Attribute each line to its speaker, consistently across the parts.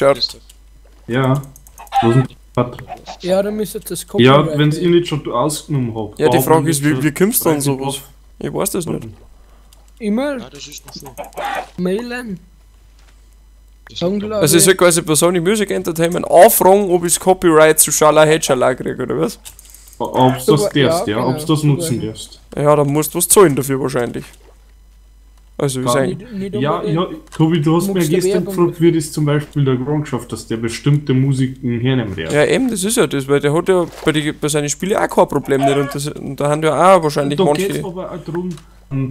Speaker 1: Ciao.
Speaker 2: Ja. Wo ist denn Patrick?
Speaker 3: Ja, dann müsstet das Copyright.
Speaker 2: Ja, wenn's ich nicht schon ausgenommen hab.
Speaker 1: Ja, die Frage ist, wie kommst du an sowas? Ich weiß das nicht.
Speaker 3: E-Mail?
Speaker 4: Ja, das ist noch so.
Speaker 3: Mailen.
Speaker 1: Also ich soll quasi bei Sony Music Entertainment anfragen, ob ich das Copyright zu Schala Hedschala kriege, oder was?
Speaker 2: Ob's das darfst, ja,
Speaker 3: genau,
Speaker 2: ob's das nutzen darfst.
Speaker 1: Ja, dann musst du was zahlen dafür wahrscheinlich. Also wie sagen.
Speaker 2: Ja, ja, Tobi, du hast mir gestern gefragt, wie das zum Beispiel der Gronk schafft, dass der bestimmte Musiken hernehmen darf.
Speaker 1: Ja, eben, das ist ja das, weil der hat ja bei seinen Spielen auch kein Problem nicht und da haben ja auch wahrscheinlich
Speaker 2: da
Speaker 1: manche.
Speaker 2: Da geht's aber auch drum,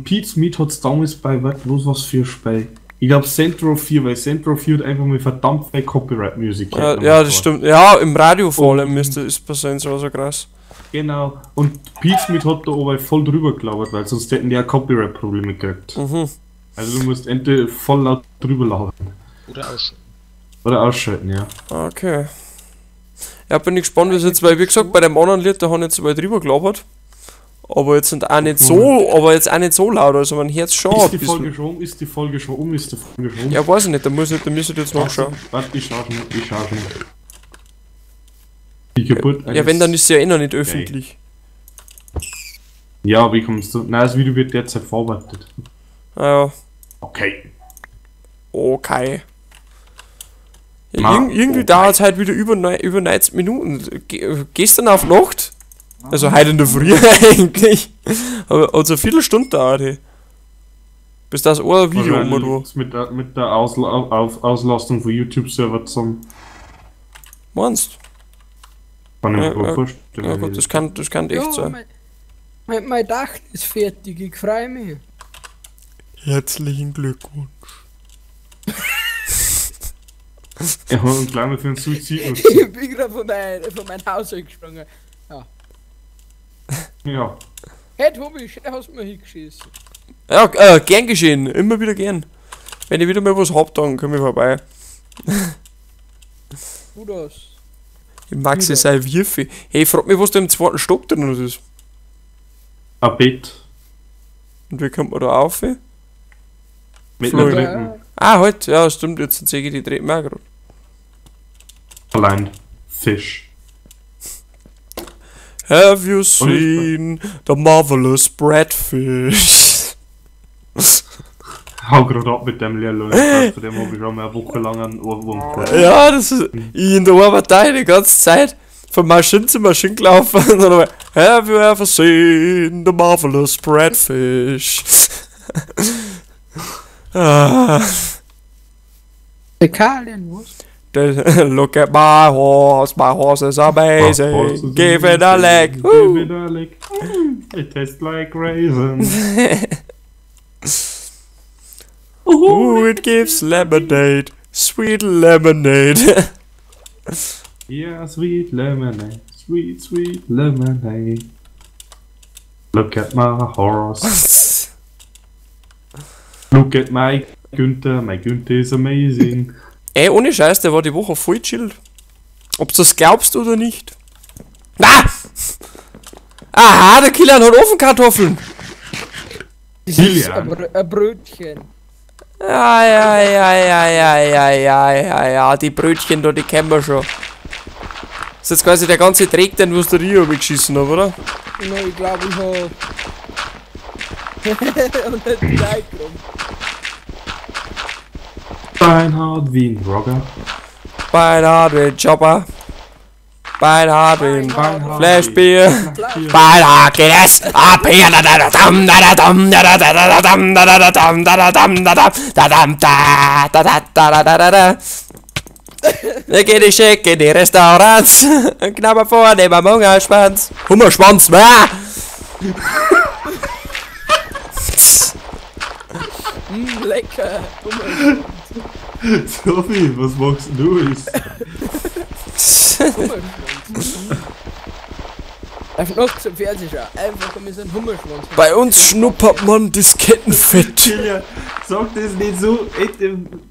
Speaker 2: Pete Smith hat's damals bei, was für ein Spiel? Ich glaube Central 4, weil Central 4 hat einfach mal verdammt viel Copyright Music.
Speaker 1: Ja, ja, das stimmt. Ja, im Radio vor allem ist bei Central so krass.
Speaker 2: Genau. Und Pete Smith hat da aber voll drüber gelabert, weil sonst hätten die ja Copyright-Probleme gekriegt.
Speaker 1: Mhm.
Speaker 2: Also du musst entweder voll laut drüber labern.
Speaker 4: Oder ausschalten.
Speaker 2: Oder ausschalten, ja.
Speaker 1: Okay. Ja, bin ich gespannt, wie es jetzt, weil wie gesagt, bei dem anderen Lied, da haben jetzt so weit drüber gelabert. Aber jetzt sind auch nicht so, aber jetzt auch nicht so laut, also man hört schon.
Speaker 2: Ist die Folge schon um? Ist die Folge schon um? Ist die Folge schon um?
Speaker 1: Ja, weiß ich nicht, da müsst ich jetzt nachschauen.
Speaker 2: Warte, ich schau schon, ich schau schon. Die Geburt
Speaker 1: ja, wenn, dann ist sie ja eh noch nicht öffentlich.
Speaker 2: Ja, wie kommst du? Nein, das Video wird derzeit verarbeitet.
Speaker 1: Ah, ja.
Speaker 2: Okay.
Speaker 1: Okay. Ja, irgendwie dauert es halt wieder über 90 Minuten. Gestern auf Nacht? Also heute in der Früh eigentlich. Aber hat so eine Viertelstunde dauert, hey. Bis das ein Video um war.
Speaker 2: Mit der Auslastung von YouTube-Server zusammen.
Speaker 1: Meinst du?
Speaker 2: Kann ich mir vorstellen.
Speaker 1: Ja gut, das kann echt sein.
Speaker 3: Mein Dach ist fertig, ich freue mich.
Speaker 1: Herzlichen Glückwunsch.
Speaker 2: Ja, und gleich mal für den Suizid.
Speaker 3: Ich bin gerade von meinem Haus gesprungen. Ja.
Speaker 2: Ja.
Speaker 3: Hey Tobi, schön hast du mir hingeschissen.
Speaker 1: Ja, gern geschehen. Immer wieder gern. Wenn ich wieder mal was hab, dann komm ich vorbei.
Speaker 3: Gut aus.
Speaker 1: Ich mag sie sei Würfe. Hey, frag mich, was da im zweiten Stock drin ist.
Speaker 2: Ein Bett.
Speaker 1: Und wie kommt man da auf?
Speaker 2: Mit einer Treppe.
Speaker 1: Ah, halt, ja, stimmt, jetzt sehe ich die Treppen auch gerade.
Speaker 2: Allein Fisch.
Speaker 1: Have you seen the marvelous breadfish?
Speaker 2: Hau grad ab mit dem Lehrling, von dem hab ich schon mal eine Woche lang einen Ohrwurm gehabt.
Speaker 1: Ja, das ist. Ich in der Arbeit da die ganze Zeit von Maschine zu Maschine gelaufen und dann hab ich, have you ever seen the marvelous breadfish? Ah.
Speaker 3: Fäkalien, was?
Speaker 1: Look at my horse is amazing.
Speaker 2: My horse is
Speaker 1: Give it a lick.
Speaker 2: Give it a lick. It tastes like raisins.
Speaker 1: Ooh, it gives lemonade. Sweet lemonade.
Speaker 2: Yeah, sweet lemonade. Sweet, sweet lemonade. Look at my horse. Look at my Günther. My Günther is amazing.
Speaker 1: Ey, ohne Scheiß, der war die Woche voll chillt. Ob du das glaubst oder nicht. Ah! Aha, der Kilian hat Ofenkartoffeln.
Speaker 3: Das ist ein Brötchen.
Speaker 1: Ja, ja, ja, ja, ja, ja, ja, ja, ja, die Brötchen da, die kennen wir schon. Das ist jetzt quasi der ganze Dreck, den was der Rio geschissen hat, oder?
Speaker 3: No, ich glaube, ich hab. Und nicht reingekommen.
Speaker 2: Beinhard wie ein Rocker.
Speaker 1: Beinhard wie ein Chopper. Beinhard wie ein Flashbier. Beinhard geht es. Ab hier. Da da da dam da da dam da da da da dam da da da dam da da dam da da da dam da da da da da da da. Da geht ich schick in die Restaurants. Ein knapper Vornehmer Hungerschwanz. Hummerschwanz, ah!
Speaker 3: Lecker. Hummerschwanz.
Speaker 2: Sophie, was machst du?
Speaker 3: Hummerschwanz. Einfach noch zum Fernsehen schauen. Einfach um einen Hummerschwanz.
Speaker 1: Bei uns schnuppert man Diskettenfett.
Speaker 2: Kilian, sag das nicht so,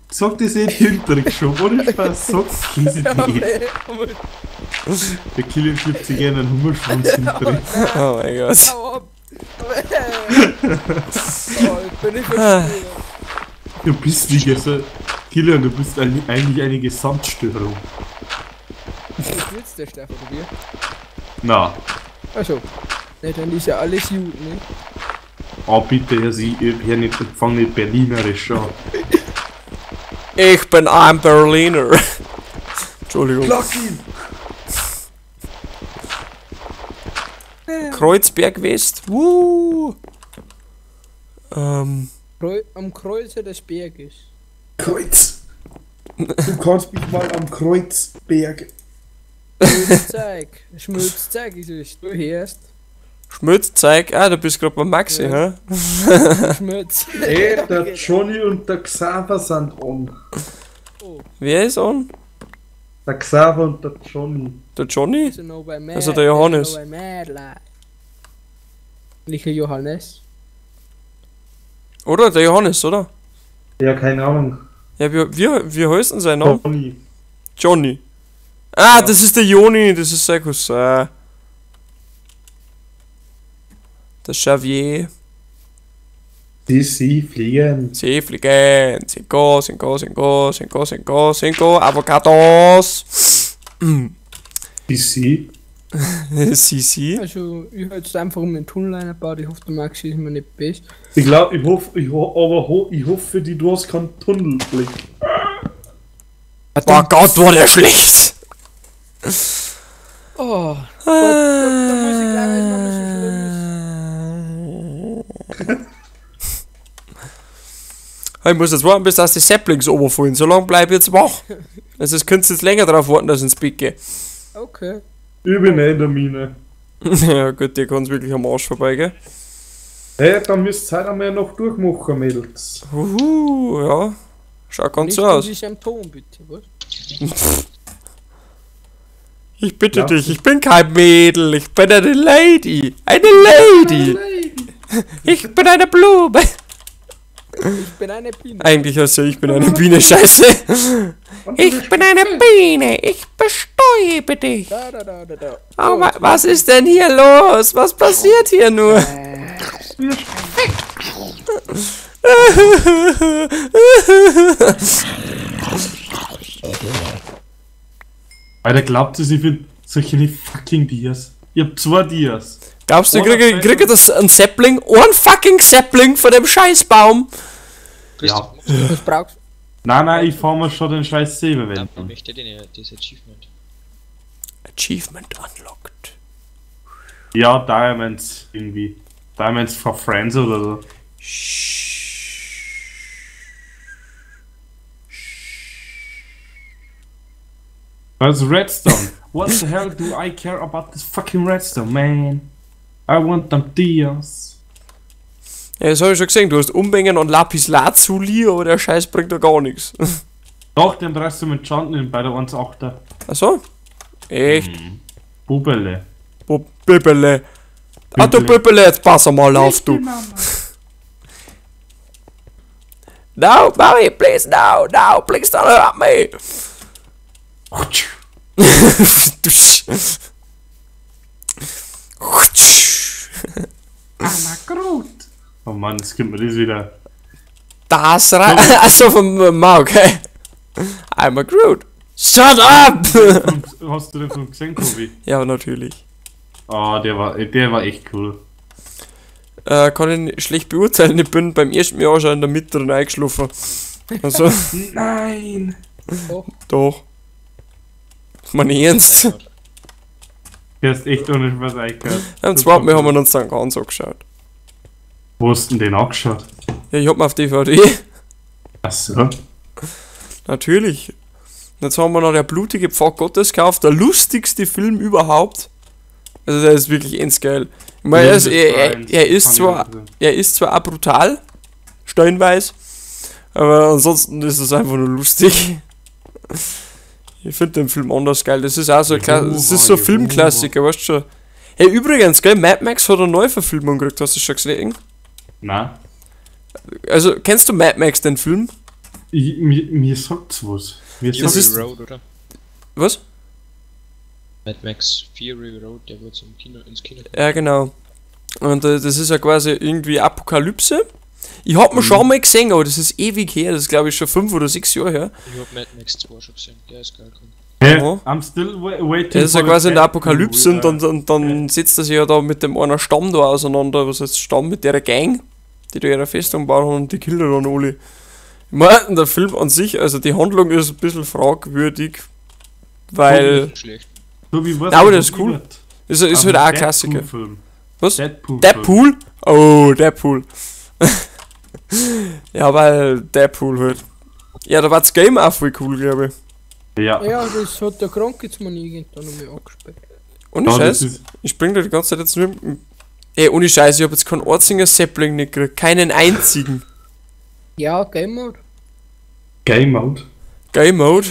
Speaker 2: sag das nicht hinterrücks schon, ohne Spaß, sag das nicht. Der Kilian schiebt sich gerne einen Hummerschwanz hinterrücks.
Speaker 1: Oh mein Gott.
Speaker 3: Oh, ich bin nicht verstehe.
Speaker 2: Du bist wie gestern. Kilian, du bist eigentlich eine Gesamtstörung.
Speaker 3: Was willst der Stefan, oder wie?
Speaker 2: Na.
Speaker 3: Also, ne, dann ist ja alles gut, ne?
Speaker 2: Oh, bitte, Herr Sie, Herr nicht, fang nicht Berlinerisch an.
Speaker 1: Ich bin ein Berliner. Entschuldigung.
Speaker 2: Lucky!
Speaker 1: Kreuzberg West. Woo.
Speaker 3: Am Kreuze des Berges.
Speaker 2: Kreuz! Du kannst mich mal am Kreuzberg.
Speaker 3: Schmutzeig. Schmutzeig ist es. Du hörst.
Speaker 1: Schmutzeig? Ah, du bist gerade beim Maxi, hä?
Speaker 3: Schmutz.
Speaker 2: Ey, der Johnny und der Xaver sind on.
Speaker 3: Oh.
Speaker 1: Wer ist on?
Speaker 2: Der Xaver und der Johnny.
Speaker 1: Der Johnny? Also der Johannes.
Speaker 3: Nicht der Johannes.
Speaker 1: Oder? Der Johannes, oder?
Speaker 2: Ja, keine Ahnung.
Speaker 1: Ja, wie heißt denn sein Name?
Speaker 2: Johnny.
Speaker 1: Johnny. Ah,
Speaker 2: ja.
Speaker 1: Das ist der Joni, das ist sein Cousin. Der Xavier.
Speaker 2: Sie fliegen.
Speaker 1: Sie fliegen. Cinco, cinco, cinco, cinco, cinco, cinco, Avocados.
Speaker 2: Sie?
Speaker 1: Sie?
Speaker 3: Also, ich hab jetzt einfach um den Tunnel reingebaut. Ich hoffe, der Maxi ist mir nicht best.
Speaker 2: Ich glaube, ich hoffe, du hast keinen Tunnelblick.
Speaker 1: Oh Gott, war der schlecht!
Speaker 3: Oh, Gott, da muss ich gleich noch ein bisschen schlimm ist.
Speaker 1: Ich muss jetzt warten, bis das die Saplings runterfallen. So lange bleib ich jetzt wach. Also, es könntest jetzt länger drauf warten, dass ich ins Bett gehe.
Speaker 3: Okay.
Speaker 2: Ich bin eh in der Mine.
Speaker 1: Ja gut, dir kann's wirklich am Arsch vorbeigehen.
Speaker 2: Hey, dann müsst ihr heute einmal noch durchmachen, Mädels.
Speaker 1: Uhu, ja. Schaut ganz
Speaker 3: nicht
Speaker 1: so aus.
Speaker 3: Nicht am Ton, bitte, was?
Speaker 1: Ich bitte
Speaker 2: ja.
Speaker 1: dich, ich bin kein Mädel, ich bin eine Lady. Eine Lady. Ich bin eine Blume.
Speaker 3: Ich bin eine Biene.
Speaker 1: Eigentlich heißt ja, ich bin eine Biene, scheiße. Ich bin eine Biene, ich bestäube dich.
Speaker 3: Da, da, da, da, da.
Speaker 1: Oh, was ist denn hier los? Was passiert hier nur?
Speaker 2: Alter, glaubt ihr, ich bin solche fucking Dias? Ich hab 2 Dias.
Speaker 1: Glaubst du, ich krieg das ein Sapling? Ein fucking Sapling von dem Scheißbaum!
Speaker 2: Ja.
Speaker 3: Was brauchst du?
Speaker 2: Nein, nein, ich fahr mir schon den scheiß selber, wenn.
Speaker 4: Ich möchte den, das Achievement.
Speaker 1: Achievement unlocked.
Speaker 2: Ja, Diamonds irgendwie. Diamonds for Friends oder so. Was Redstone? What the hell do I care about this fucking Redstone, man? I want them Dias.
Speaker 1: Ja, das hab ich schon gesehen. Du hast Unmengen an Lapis Lazuli, aber der Scheiß bringt da gar nichts.
Speaker 2: Doch, den brauchst du mit Chanten bei der 1,8er.
Speaker 1: Achso? Echt?
Speaker 2: Mhm. Bubele.
Speaker 1: Bubele. Ah, du Bubele, jetzt pass mal auf, du. No, Mommy, please, no, no, please don't hurt me.
Speaker 2: I'm a Groot. Oh Mann, jetzt kommt mir das wieder.
Speaker 1: Das rein. Achso, vom Ma, okay. I'm a Groot. Shut up!
Speaker 2: Hast du den Film gesehen, Kobi?
Speaker 1: Ja, natürlich.
Speaker 2: Oh, der war echt cool.
Speaker 1: Kann ich schlecht beurteilen, ich bin beim ersten Jahr schon in der Mitte drin eingeschlafen. Also.
Speaker 2: Nein!
Speaker 3: Doch.
Speaker 1: Doch. Mein Ernst.
Speaker 2: Der ist echt ohne Spaß eingehört.
Speaker 1: Am zweiten Mal haben wir uns dann ganz angeschaut.
Speaker 2: Wo hast du denn den angeschaut?
Speaker 1: Ja, ich hab ihn auf DVD.
Speaker 2: Ach so.
Speaker 1: Natürlich. Jetzt haben wir noch der blutige Pfad Gottes gekauft, der lustigste Film überhaupt. Also der ist wirklich ends geil. Ich meine, er ist zwar auch brutal, stellenweise, aber ansonsten ist es einfach nur lustig. Ich finde den Film anders geil. Das ist auch so ein, das ist so ein Filmklassiker, weißt du schon. Hey, übrigens, gell, Mad Max hat eine Neuverfilmung gekriegt, hast du das schon gesehen?
Speaker 2: Nein.
Speaker 1: Also, kennst du Mad Max, den Film?
Speaker 2: Mir sagt's was. Mir
Speaker 4: Fury
Speaker 1: ist,
Speaker 4: Road, oder?
Speaker 1: Was?
Speaker 4: Mad Max Fury Road, der wird zum Kino, ins Kino.
Speaker 1: Ja, genau. Und das ist ja quasi irgendwie Apokalypse. Ich hab mir schon mal gesehen, aber das ist ewig her. Das ist glaube ich schon 5 oder 6 Jahre her.
Speaker 4: Ich hab Mad Max 2 schon gesehen, der ist geil gekommen.
Speaker 2: Hey, I'm still waiting.
Speaker 1: Der ist ja quasi in der Apokalypse und dann setzt er sich ja da mit dem einer Stamm da auseinander. Was heißt Stamm? Mit der Gang, die da ihre Festung bauen und die killen dann alle. Ich meine, der Film an sich, also die Handlung ist ein bisschen fragwürdig, weil...
Speaker 4: Schlecht.
Speaker 1: Nein, aber das ist cool. Ist halt auch ein Klassiker. Was?
Speaker 2: Deadpool.
Speaker 1: Deadpool? Oh, Deadpool. Ja, weil Deadpool halt. Ja, da war das Game auch voll cool, glaube ich.
Speaker 2: Ja.
Speaker 3: Ja, das hat der Kranke jetzt mal irgendwann noch mal angespielt.
Speaker 1: Ohne
Speaker 2: ja,
Speaker 1: Scheiß, ich spring da die ganze Zeit jetzt nur. Ey, ohne Scheiß, ich hab jetzt keinen einzigen Sapling nicht gekriegt. Keinen einzigen.
Speaker 3: Ja, Game Mode.
Speaker 2: Game Mode.
Speaker 1: Game Mode?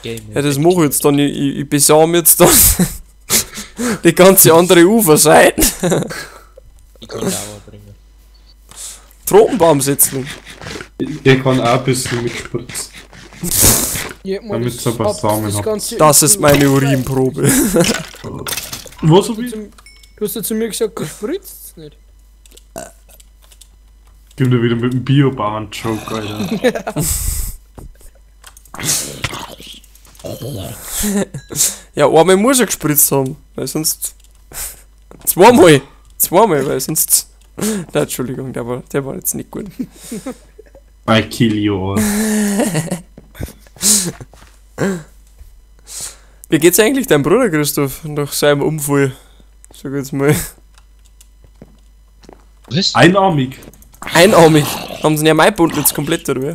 Speaker 4: Game Mode.
Speaker 1: Ja, das mach ich jetzt dann. Ich besam jetzt dann die ganze andere Uferseite.
Speaker 4: Ich kann Dauer bringen.
Speaker 1: Tropenbaumsetzling.
Speaker 2: Ich kann auch ein bisschen mitspritzen.
Speaker 3: Ja,
Speaker 2: damit es ein paar Samen hat.
Speaker 1: Das ist meine Urinprobe.
Speaker 2: Was hab ich?
Speaker 3: Du hast ja zu mir gesagt, du spritzt nicht.
Speaker 2: Gib dir wieder mit dem Biobauern-Joke, Alter.
Speaker 1: Ja, einmal muss er gespritzt haben, weil sonst. Zweimal! Zweimal, weil sonst. Nein, Entschuldigung, der war jetzt nicht gut.
Speaker 2: I kill you all.
Speaker 1: Wie geht's eigentlich deinem Bruder Christoph nach seinem Unfall? Sag jetzt mal.
Speaker 4: Was?
Speaker 2: Einarmig.
Speaker 1: Einarmig. Haben sie ja mein Bund jetzt komplett, oder wie?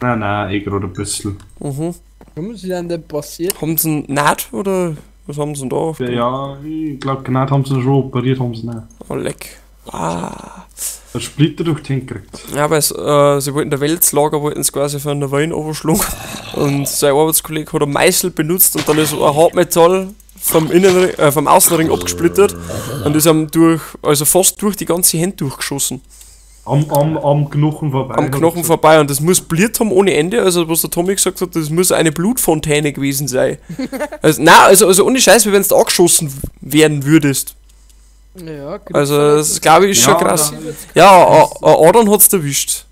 Speaker 2: Nein, nein, eh gerade ein bisschen.
Speaker 1: Mhm.
Speaker 3: Was ist denn denn passiert?
Speaker 1: Haben sie einen Naht oder was haben sie denn da?
Speaker 2: Ja, ich glaube, genau haben sie ihn schon operiert, haben sie nicht.
Speaker 1: Oh, leck. Ah.
Speaker 2: Der Splitter durch den gekriegt.
Speaker 1: Ja, weil sie wollten der Wälzlager, wollten es quasi von der Wein überschlagen. Und sein Arbeitskollege hat einen Meißel benutzt und dann ist ein Hartmetall vom, vom Außenring abgesplittert und ist ihm durch, also fast durch die ganze Hand durchgeschossen.
Speaker 2: Am Knochen vorbei.
Speaker 1: Am Knochen vorbei und das muss bliert haben ohne Ende, also was der Tommy gesagt hat, das muss eine Blutfontäne gewesen sein. Also, nein, also ohne Scheiß, wie wenn du angeschossen werden würdest.
Speaker 3: Ja,
Speaker 1: also das glaube ich ist
Speaker 2: ja,
Speaker 1: schon krass. Ja, Adern hat's erwischt.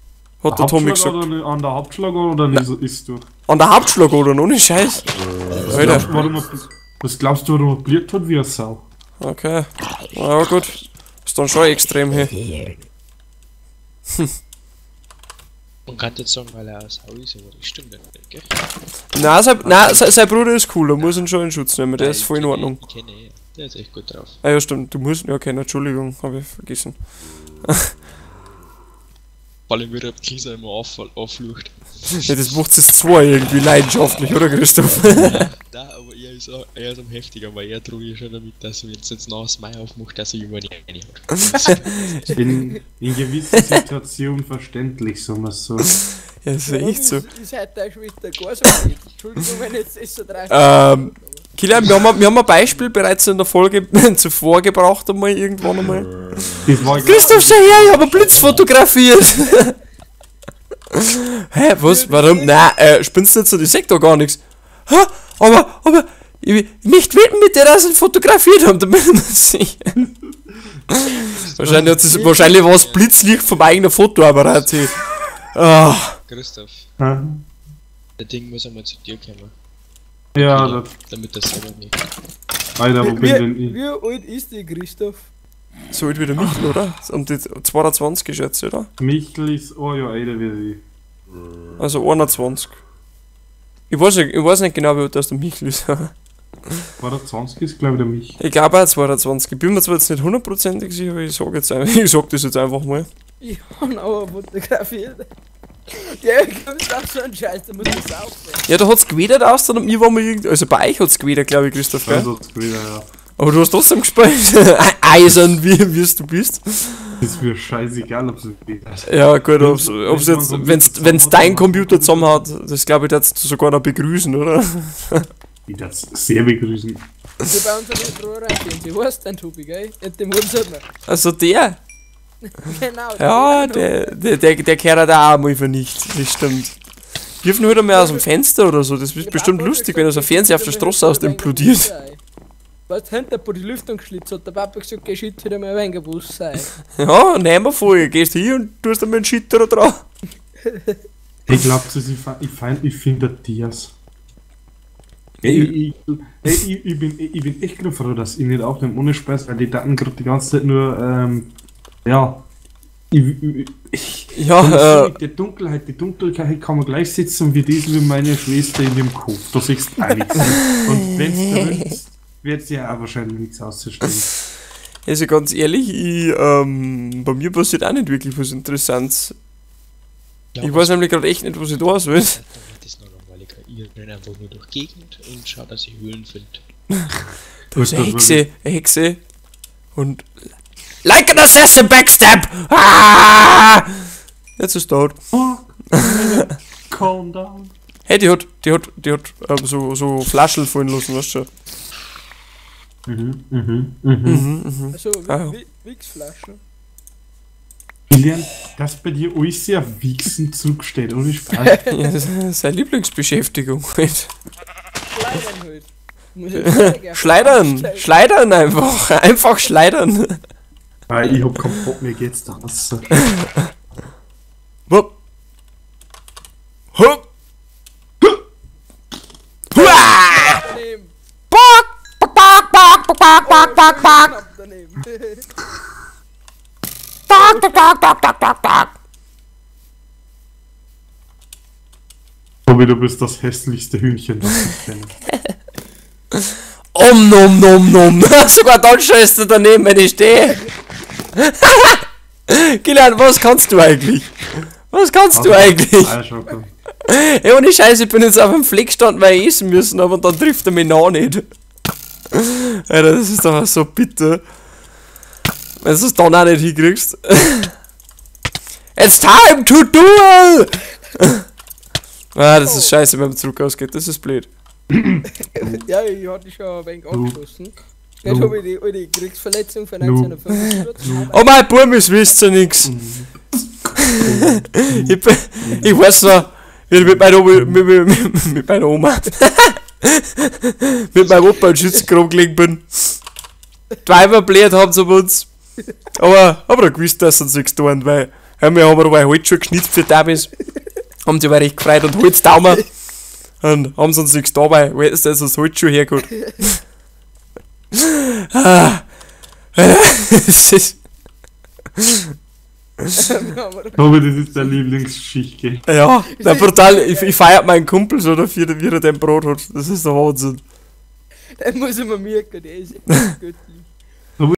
Speaker 1: Hat der Tommy gesagt.
Speaker 2: An der Hauptschlagader oder ist du?
Speaker 1: An der Hauptschlagader, ohne Scheiß.
Speaker 2: Was glaubst du, warum er bliert hat wie eine Sau?
Speaker 1: Okay. Na gut. Ist dann schon extrem hier. Hm.
Speaker 4: Man kann jetzt sagen, weil er eine Sau ist, aber das stimmt nicht, gell?
Speaker 1: Nein, sein Bruder ist cool, da muss ihn schon in Schutz nehmen, der
Speaker 4: nein,
Speaker 1: ist voll in Ordnung.
Speaker 4: Ich kenne ihn, der ist echt gut drauf.
Speaker 1: Ah ja, stimmt, du musst ihn ja kennen, Entschuldigung, habe ich vergessen.
Speaker 4: Vor allem wird der Kieser immer aufflucht.
Speaker 1: Ja, das macht es zwei irgendwie leidenschaftlich, oder Christoph?
Speaker 4: Nein, aber er ist am heftiger, weil er droht ja schon damit, dass er jetzt noch das Mai aufmacht, dass er jemanden reinhaut.
Speaker 2: In gewissen Situationen verständlich, sagen wir so.
Speaker 1: Ja, ist ja echt so.
Speaker 3: Ist heute auch schon wieder gar so spät. Entschuldigung, wenn jetzt ist so 30.
Speaker 1: Kilian, wir haben ein Beispiel bereits in der Folge zuvor gebraucht, einmal irgendwann einmal. Christoph, schau her, ich habe einen Blitz fotografiert! Hä, was? Warum? Nein, spinnst du jetzt so? Ich seh da gar nichts. Hä? Aber, ich möchte wetten mit der, dass sie ihn fotografiert haben, da bin ich mir sicher. Wahrscheinlich war es Blitzlicht vom eigenen Fotoapparat. Ah.
Speaker 4: Christoph,
Speaker 2: Hm?
Speaker 4: der Ding muss einmal zu dir kommen.
Speaker 2: Ja, das.
Speaker 4: Damit das selber nicht.
Speaker 2: Alter, wo bin denn ich?
Speaker 3: Wie alt ist der Christoph?
Speaker 1: So alt wie der Michel, oder? Um die 22 geschätzt, oder?
Speaker 2: Michel ist ein Jahr älter wie ich.
Speaker 1: Also 21. Ich weiß nicht genau, wie alt das der Michel ist.
Speaker 2: 22 ist, glaube ich, der Michel.
Speaker 1: Ich glaube auch 22. Ich bin mir zwar jetzt nicht hundertprozentig sicher, aber ich sag, jetzt einfach, ich sag das jetzt einfach mal.
Speaker 3: Ich hab auch fotografiert. Der kommt auf so einen Scheiß, da muss ich saufen.
Speaker 1: Ja, da hat's gewedert aus, und mir war mal irgendwie. Also bei euch hat's gewedert, glaube ich, Christoph, gell?
Speaker 2: Also hat's gewedert, ja.
Speaker 1: Aber du hast trotzdem gespielt. Eisern, wie du bist.
Speaker 2: Ist mir scheißegal, ob's wedert.
Speaker 1: Ja, gut, ob's jetzt, wenn's dein Computer zusammen hat, das glaube ich, darfst du sogar noch begrüßen, oder?
Speaker 2: Ich darf sehr begrüßen.
Speaker 3: Ich bei uns einen Rohr reingehen. Du weißt dein Tobi, gell? Und dem Hund man.
Speaker 1: Also der?
Speaker 3: Genau.
Speaker 1: Ja, der gehört da auch mal vernichtet, das stimmt. Wirf ihn halt einmal aus dem Fenster oder so, das ist bestimmt lustig, wenn er so ein Fernseher auf der Straße aus implodiert.
Speaker 3: Weißt du, hinter bei die Lüftungsschlitz hat der Papa gesagt, geh shit wieder mal ein wenig bewusst sein.
Speaker 1: Ja, nehmen wir voll. Gehst hier und tust einmal einen Schitter dran.
Speaker 2: Ich glaub, das ist, ich finde das. Ey, ich bin echt gerade froh, dass ich nicht aufnehme ohne Spaß, weil die Daten gerade die ganze Zeit nur, ja. Ja, die Dunkelheit kann man gleich sitzen wie das wie meine Schwester in dem Kopf. Da siehst du auch nichts. Und wenn du willst, wird sie ja auch wahrscheinlich nichts auszustellen.
Speaker 1: Also ganz ehrlich, bei mir passiert auch nicht wirklich was Interessantes. Ja, ich weiß nämlich gerade echt nicht, was ich da will.
Speaker 4: Das ist noch langweilig. Ich renne einfach nur durch Gegend und schau, dass ich Höhlen finde.
Speaker 1: Da ist eine Hexe, eine Hexe. Und. Like an assassin backstab! Ah! Jetzt ist tot.
Speaker 2: Calm down.
Speaker 1: Hey, die hat so Flaschen fallen lassen, weißt du schon.
Speaker 3: Also, Wichsflaschen.
Speaker 2: Julian, dass bei dir alles sehr Wichsen zurücksteht, ohne Spaß.
Speaker 1: Ja, das ist seine Lieblingsbeschäftigung halt.
Speaker 3: Schleudern halt.
Speaker 1: Schleudern! Schleudern einfach! Einfach schleudern!
Speaker 2: Ich hab keinen Bock, mir geht's da raus.
Speaker 1: Hopp! Hopp! Huah! Bock! Bock, bock, bock, bock, bock, bock, bock! Bock, bock, bock, bock, bock, bock!
Speaker 2: Tobi, du bist das hässlichste Hühnchen, das ich kenne.
Speaker 1: Om nom nom nom! Sogar dann scheißt du daneben, wenn ich stehe! Kilian, was kannst du eigentlich? Was kannst du eigentlich? Ey, ohne Scheiße, ich bin jetzt auf dem Fleck gestanden, weil ich essen müssen, aber dann trifft er mich noch nicht. Alter, das ist doch so bitter. Wenn du es dann auch nicht hinkriegst. It's time to duel! Ah, das ist scheiße, wenn man zurück ausgeht, das ist blöd.
Speaker 3: Ja, ich hatte schon ein wenig angeschossen. Jetzt habe ich die alte Kriegsverletzung von 1945.
Speaker 1: Oh mein Bub, es wisst ja nix. Ich weiß noch, wie ich mit meiner Oma, mit meiner Oma, mit meinem Opa in Schützengraben gelegen bin. Die Weiber blöd haben sie uns. Aber hab ich gewusst, dass sie uns nichts tun, weil wir haben aber Holz schon geschnitzt für Dabis. Haben sie aber recht gefreut und Holzdaumen. Und haben sie uns nichts dabei, weil es das Holz schon hergeholt. Ah, das ist.
Speaker 2: Tobi, das ist deine Lieblingsgeschichte.
Speaker 1: Ja, na brutal. Ich feiere meinen Kumpel so dafür, wie er den Brot hat. Das ist der Wahnsinn.
Speaker 3: Den muss ich mir merken, der ist echt göttlich.